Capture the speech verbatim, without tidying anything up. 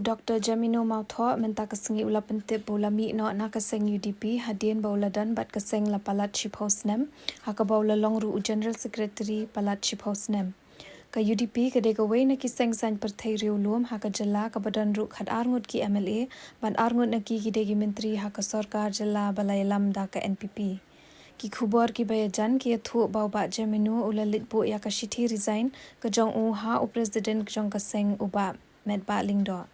Dr Jemino Mawthoh mynta ka sngi u la pyntip ba u la mih noh na ka seng UDP hadien ba u la don bad ka seng la palat shiphew snem, ha kaba u la long ruh u General Secretary palat shiphew snem. Ka UDP ka dei kawei na ki seng saiñ pyrthei riewlum ha ka jylla kaba don ruh khatar ngut ki MLA bad ar ngut na ki ki dei ki myntri ha ka sorkar jylla ba la ïalam da ka NPP. Ki khubor kiba ïajan ki ïathuh ba u Bah Jemino u la leit buh ïa ka shithi resign ka jong u ha u President jong ka seng, u Bah Metbah Lyngdoh.